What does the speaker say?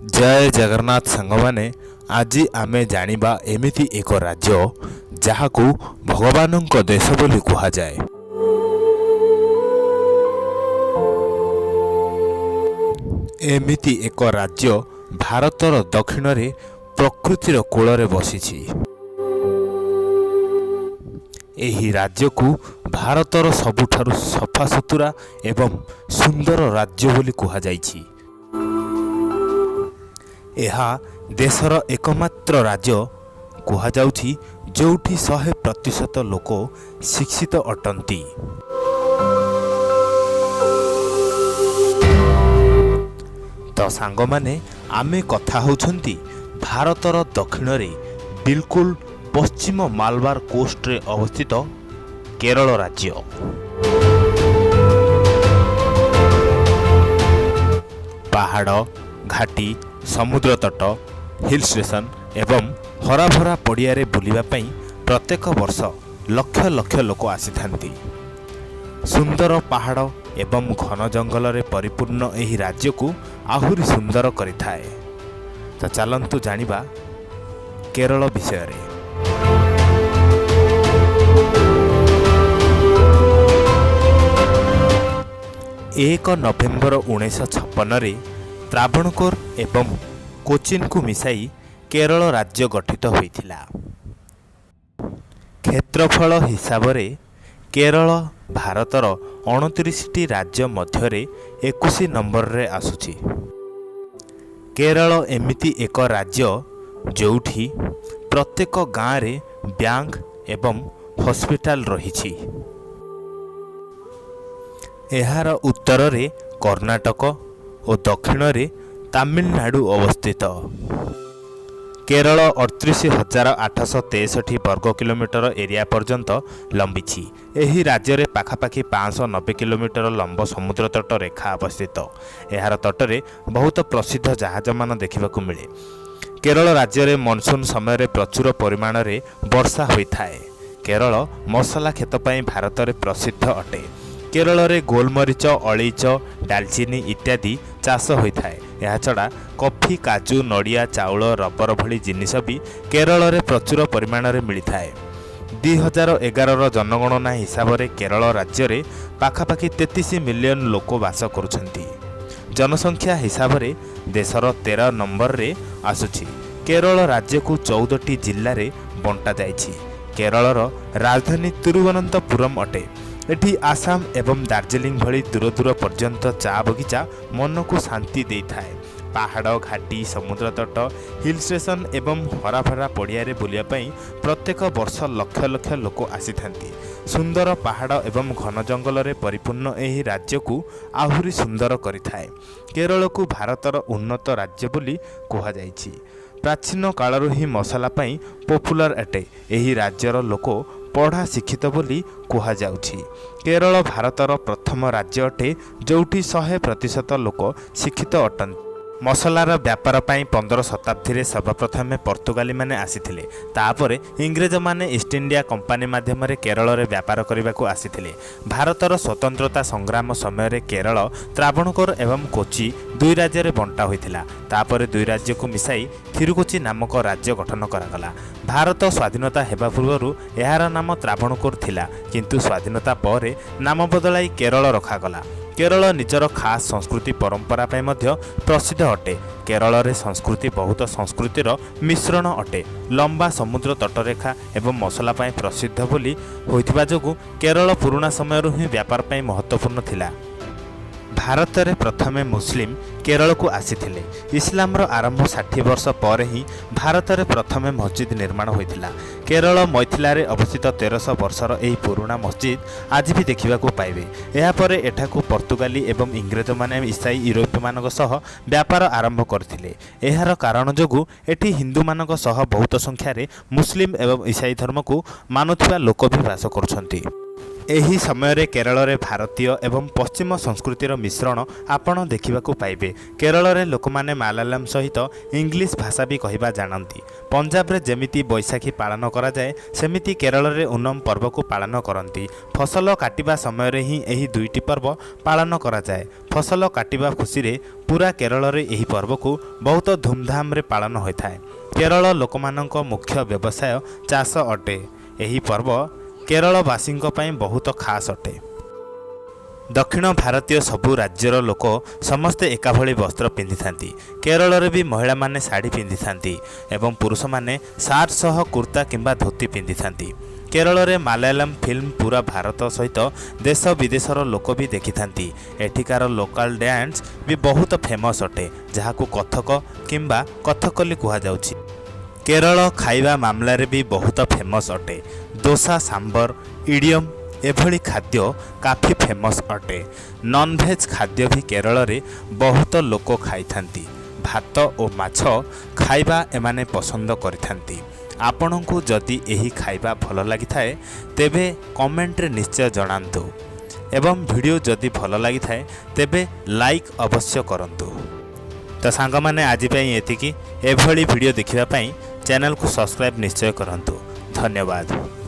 ଜୟ ଜଗନ୍ନାଥ ସାଙ୍ଗମାନେ। ଆଜି ଆମେ ଜାଣିବା ଏମିତି ଏକ ରାଜ୍ୟ, ଯାହାକୁ ଭଗବାନଙ୍କ ଦେଶ ବୋଲି କୁହାଯାଏ। ଏମିତି ଏକ ରାଜ୍ୟ ଭାରତର ଦକ୍ଷିଣରେ ପ୍ରକୃତିର କୋଳରେ ବସିଛି। ଏହି ରାଜ୍ୟକୁ ଭାରତର ସବୁଠାରୁ ସଫାସୁତୁରା ଏବଂ ସୁନ୍ଦର ରାଜ୍ୟ ବୋଲି କୁହାଯାଇଛି। ଏହା ଦେଶର ଏକମାତ୍ର ରାଜ୍ୟ କୁହାଯାଉଛି, ଯେଉଁଠି 100% ଲୋକ ଶିକ୍ଷିତ ଅଟନ୍ତି। ତ ସାଙ୍ଗମାନେ, ଆମେ କଥା ହେଉଛନ୍ତି ଭାରତର ଦକ୍ଷିଣରେ ବିଲକୁଲ ପଶ୍ଚିମ ମାଲବାର କୋଷ୍ଟରେ ଅବସ୍ଥିତ କେରଳ ରାଜ୍ୟ। ପାହାଡ଼, ଘାଟି, ସମୁଦ୍ର ତଟ, ହିଲ୍ ଷ୍ଟେସନ ଏବଂ ହରାଭରା ପଡ଼ିଆରେ ବୁଲିବା ପାଇଁ ପ୍ରତ୍ୟେକ ବର୍ଷ ଲକ୍ଷ ଲକ୍ଷ ଲୋକ ଆସିଥାନ୍ତି। ସୁନ୍ଦର ପାହାଡ଼ ଏବଂ ଘନ ଜଙ୍ଗଲରେ ପରିପୂର୍ଣ୍ଣ ଏହି ରାଜ୍ୟକୁ ଆହୁରି ସୁନ୍ଦର କରିଥାଏ। ତ ଚାଲନ୍ତୁ ଜାଣିବା କେରଳ ବିଷୟରେ। 1 ନଭେମ୍ବର 1956ରେ ତ୍ରାବଣକୋର ଏବଂ କୋଚିନ୍କୁ ମିଶାଇ କେରଳ ରାଜ୍ୟ ଗଠିତ ହୋଇଥିଲା। କ୍ଷେତ୍ରଫଳ ହିସାବରେ କେରଳ ଭାରତର 29ଟି ରାଜ୍ୟ ମଧ୍ୟରେ 21 ନମ୍ବରରେ ଆସୁଛି। କେରଳ ଏମିତି ଏକ ରାଜ୍ୟ, ଯେଉଁଠି ପ୍ରତ୍ୟେକ ଗାଁରେ ବ୍ୟାଙ୍କ ଏବଂ ହସ୍ପିଟାଲ ରହିଛି। ଏହାର ଉତ୍ତରରେ କର୍ଣ୍ଣାଟକ ଓ ଦକ୍ଷିଣରେ ତାମିଲନାଡ଼ୁ ଅବସ୍ଥିତ। କେରଳ 38,863 ବର୍ଗ କିଲୋମିଟର ଏରିଆ ପର୍ଯ୍ୟନ୍ତ ଲମ୍ବିଛି। ଏହି ରାଜ୍ୟରେ ପାଖାପାଖି 590 କିଲୋମିଟର ଲମ୍ବ ସମୁଦ୍ର ତଟ ରେଖା ଅବସ୍ଥିତ। ଏହାର ତଟରେ ବହୁତ ପ୍ରସିଦ୍ଧ ଜାହାଜମାନ ଦେଖିବାକୁ ମିଳେ। କେରଳ ରାଜ୍ୟରେ ମନସୁନ ସମୟରେ ପ୍ରଚୁର ପରିମାଣରେ ବର୍ଷା ହୋଇଥାଏ। କେରଳ ମସଲା କ୍ଷେତ ପାଇଁ ଭାରତରେ ପ୍ରସିଦ୍ଧ ଅଟେ। କେରଳରେ ଗୋଲମରିଚ, ଅଳେଇଚ, ଡାଲଚିନି ଇତ୍ୟାଦି ଚାଷ ହୋଇଥାଏ। ଏହାଛଡ଼ା କଫି, କାଜୁ, ନଡ଼ିଆ, ଚାଉଳ, ରବର ଭଳି ଜିନିଷ ବି କେରଳରେ ପ୍ରଚୁର ପରିମାଣରେ ମିଳିଥାଏ। 2011ର ଜନଗଣନା ହିସାବରେ କେରଳ ରାଜ୍ୟରେ ପାଖାପାଖି 33 ମିଲିୟନ ଲୋକ ବାସ କରୁଛନ୍ତି। ଜନସଂଖ୍ୟା ହିସାବରେ ଦେଶର 13 ନମ୍ବରରେ ଆସୁଛି। କେରଳ ରାଜ୍ୟକୁ 14ଟି ଜିଲ୍ଲାରେ ବଣ୍ଟା ଯାଇଛି। କେରଳର ରାଜଧାନୀ ତିରୁବନନ୍ତପୁରମ ଅଟେ। ଏଠି ଆସାମ ଏବଂ ଦାର୍ଜିଲିଂ ଭଳି ଦୂର ଦୂର ପର୍ଯ୍ୟନ୍ତ ଚା ବଗିଚା ମନକୁ ଶାନ୍ତି ଦେଇଥାଏ। ପାହାଡ଼, ଘାଟି, ସମୁଦ୍ର ତଟ, ହିଲ୍ ଷ୍ଟେସନ ଏବଂ ହରାଭରା ପଡ଼ିଆରେ ବୁଲିବା ପାଇଁ ପ୍ରତ୍ୟେକ ବର୍ଷ ଲକ୍ଷ ଲକ୍ଷ ଲୋକ ଆସିଥାନ୍ତି। ସୁନ୍ଦର ପାହାଡ଼ ଏବଂ ଘନ ଜଙ୍ଗଲରେ ପରିପୂର୍ଣ୍ଣ ଏହି ରାଜ୍ୟକୁ ଆହୁରି ସୁନ୍ଦର କରିଥାଏ। କେରଳକୁ ଭାରତର ଉନ୍ନତ ରାଜ୍ୟ ବୋଲି କୁହାଯାଇଛି। ପ୍ରାଚୀନ କାଳରୁ ହିଁ ମସଲା ପାଇଁ ପପୁଲାର ଅଟେ। ଏହି ରାଜ୍ୟର ଲୋକ ପଢ଼ା ଶିକ୍ଷିତ ବୋଲି କୁହାଯାଉଛି। କେରଳ ଭାରତର ପ୍ରଥମ ରାଜ୍ୟ ଅଟେ, ଯେଉଁଠି 100% ଲୋକ ଶିକ୍ଷିତ ଅଟନ୍ତି। ମସଲାର ବ୍ୟାପାର ପାଇଁ 15 ଶତାବ୍ଦୀରେ ସର୍ବପ୍ରଥମେ ପର୍ତ୍ତୁଗାଲୀମାନେ ଆସିଥିଲେ। ତାପରେ ଇଂରେଜମାନେ ଇଷ୍ଟଇଣ୍ଡିଆ କମ୍ପାନୀ ମାଧ୍ୟମରେ କେରଳରେ ବ୍ୟାପାର କରିବାକୁ ଆସିଥିଲେ। ଭାରତର ସ୍ୱତନ୍ତ୍ରତା ସଂଗ୍ରାମ ସମୟରେ କେରଳ ତ୍ରାବଣକୋର ଏବଂ କୋଚି ଦୁଇ ରାଜ୍ୟରେ ବଣ୍ଟା ହୋଇଥିଲା। ତାପରେ ଦୁଇ ରାଜ୍ୟକୁ ମିଶାଇ ଥିରୁକୋଚି ନାମକ ରାଜ୍ୟ ଗଠନ କରାଗଲା। ଭାରତ ସ୍ୱାଧୀନତା ହେବା ପୂର୍ବରୁ ଏହାର ନାମ ତ୍ରାବଣକୋର ଥିଲା, କିନ୍ତୁ ସ୍ୱାଧୀନତା ପରେ ନାମ ବଦଳାଇ କେରଳ ରଖାଗଲା। କେରଳ ନିଜର ଖାସ୍ ସଂସ୍କୃତି ପରମ୍ପରା ପାଇଁ ମଧ୍ୟ ପ୍ରସିଦ୍ଧ ଅଟେ। କେରଳରେ ସଂସ୍କୃତି ବହୁତ ସଂସ୍କୃତିର ମିଶ୍ରଣ ଅଟେ। ଲମ୍ବା ସମୁଦ୍ର ତଟରେଖା ଏବଂ ମସଲା ପାଇଁ ପ୍ରସିଦ୍ଧ ବୋଲି ହୋଇଥିବା ଯୋଗୁଁ କେରଳ ପୁରୁଣା ସମୟରୁ ହିଁ ବ୍ୟାପାର ପାଇଁ ମହତ୍ତ୍ୱପୂର୍ଣ୍ଣ ଥିଲା। ଭାରତରେ ପ୍ରଥମେ ମୁସଲିମ କେରଳକୁ ଆସିଥିଲେ। ଇସଲାମର ଆରମ୍ଭ 60 ବର୍ଷ ପରେ ହିଁ ଭାରତରେ ପ୍ରଥମେ ମସଜିଦ ନିର୍ମାଣ ହୋଇଥିଲା। କେରଳ ମୈଥିଲାରେ ଅବସ୍ଥିତ 1300 ବର୍ଷର ଏହି ପୁରୁଣା ମସଜିଦ ଆଜି ବି ଦେଖିବାକୁ ପାଇବେ। ଏହାପରେ ଏଠାକୁ ପର୍ତ୍ତୁଗାଲୀ ଏବଂ ଇଂରେଜମାନେ ଇସାଇ ୟୁରୋପୀୟମାନଙ୍କ ସହ ବ୍ୟାପାର ଆରମ୍ଭ କରିଥିଲେ। ଏହାର କାରଣ ଯୋଗୁଁ ଏଠି ହିନ୍ଦୁମାନଙ୍କ ସହ ବହୁତ ସଂଖ୍ୟାରେ ମୁସଲିମ ଏବଂ ଇସାଇ ଧର୍ମକୁ ମାନୁଥିବା ଲୋକ ବି ବାସ କରୁଛନ୍ତି। ଏହି ସମୟରେ କେରଳରେ ଭାରତୀୟ ଏବଂ ପଶ୍ଚିମ ସଂସ୍କୃତିର ମିଶ୍ରଣ ଆପଣ ଦେଖିବାକୁ ପାଇବେ। କେରଳରେ ଲୋକମାନେ ମାଲାୟାଲମ୍ ସହିତ ଇଂଲିଶ ଭାଷା ବି କହିବା ଜାଣନ୍ତି। ପଞ୍ଜାବରେ ଯେମିତି ବୈଶାଖୀ ପାଳନ କରାଯାଏ, ସେମିତି କେରଳରେ ଓନମ୍ ପର୍ବକୁ ପାଳନ କରନ୍ତି। ଫସଲ କାଟିବା ସମୟରେ ହିଁ ଏହି ଦୁଇଟି ପର୍ବ ପାଳନ କରାଯାଏ। ଫସଲ କାଟିବା ଖୁସିରେ ପୁରା କେରଳରେ ଏହି ପର୍ବକୁ ବହୁତ ଧୁମଧାମରେ ପାଳନ ହୋଇଥାଏ। କେରଳ ଲୋକମାନଙ୍କ ମୁଖ୍ୟ ବ୍ୟବସାୟ ଚାଷ ଅଟେ। ଏହି ପର୍ବ କେରଳବାସୀଙ୍କ ପାଇଁ ବହୁତ ଖାସ୍ ଅଟେ। ଦକ୍ଷିଣ ଭାରତୀୟ ସବୁ ରାଜ୍ୟର ଲୋକ ସମସ୍ତେ ଏକାଭଳି ବସ୍ତ୍ର ପିନ୍ଧିଥାନ୍ତି। କେରଳରେ ବି ମହିଳାମାନେ ଶାଢ଼ୀ ପିନ୍ଧିଥାନ୍ତି ଏବଂ ପୁରୁଷମାନେ ସାର୍ଟ ସହ କୁର୍ତ୍ତା କିମ୍ବା ଧୋତି ପିନ୍ଧିଥାନ୍ତି। କେରଳରେ ମାଲାୟାଲମ୍ ଫିଲ୍ମ ପୁରା ଭାରତ ସହିତ ଦେଶ ବିଦେଶର ଲୋକ ବି ଦେଖିଥାନ୍ତି। ଏଠିକାର ଲୋକାଲ ଡ୍ୟାନ୍ସ ବି ବହୁତ ଫେମସ୍ ଅଟେ, ଯାହାକୁ କଥକ କିମ୍ବା କଥକଲି କୁହାଯାଉଛି। କେରଳ ଖାଇବା ମାମଲାରେ ବି ବହୁତ ଫେମସ୍ ଅଟେ। ଦୋସା, ସାମ୍ବର, ଇଡ଼ିୟମ ଏଭଳି ଖାଦ୍ୟ କାଫି ଫେମସ୍ ଅଟେ। ନନଭେଜ୍ ଖାଦ୍ୟ ବି କେରଳରେ ବହୁତ ଲୋକ ଖାଇଥାନ୍ତି। ଭାତ ଓ ମାଛ ଖାଇବା ଏମାନେ ପସନ୍ଦ କରିଥାନ୍ତି। ଆପଣଙ୍କୁ ଯଦି ଏହି ଖାଇବା ଭଲ ଲାଗିଥାଏ, ତେବେ କମେଣ୍ଟରେ ନିଶ୍ଚୟ ଜଣାନ୍ତୁ ଏବଂ ଭିଡ଼ିଓ ଯଦି ଭଲ ଲାଗିଥାଏ, ତେବେ ଲାଇକ୍ ଅବଶ୍ୟ କରନ୍ତୁ। ତ ସାଙ୍ଗମାନେ, ଆଜି ପାଇଁ ଏତିକି। ଏଭଳି ଭିଡ଼ିଓ ଦେଖିବା ପାଇଁ ଚ୍ୟାନେଲକୁ ସବସ୍କ୍ରାଇବ୍ ନିଶ୍ଚୟ କରନ୍ତୁ। ଧନ୍ୟବାଦ।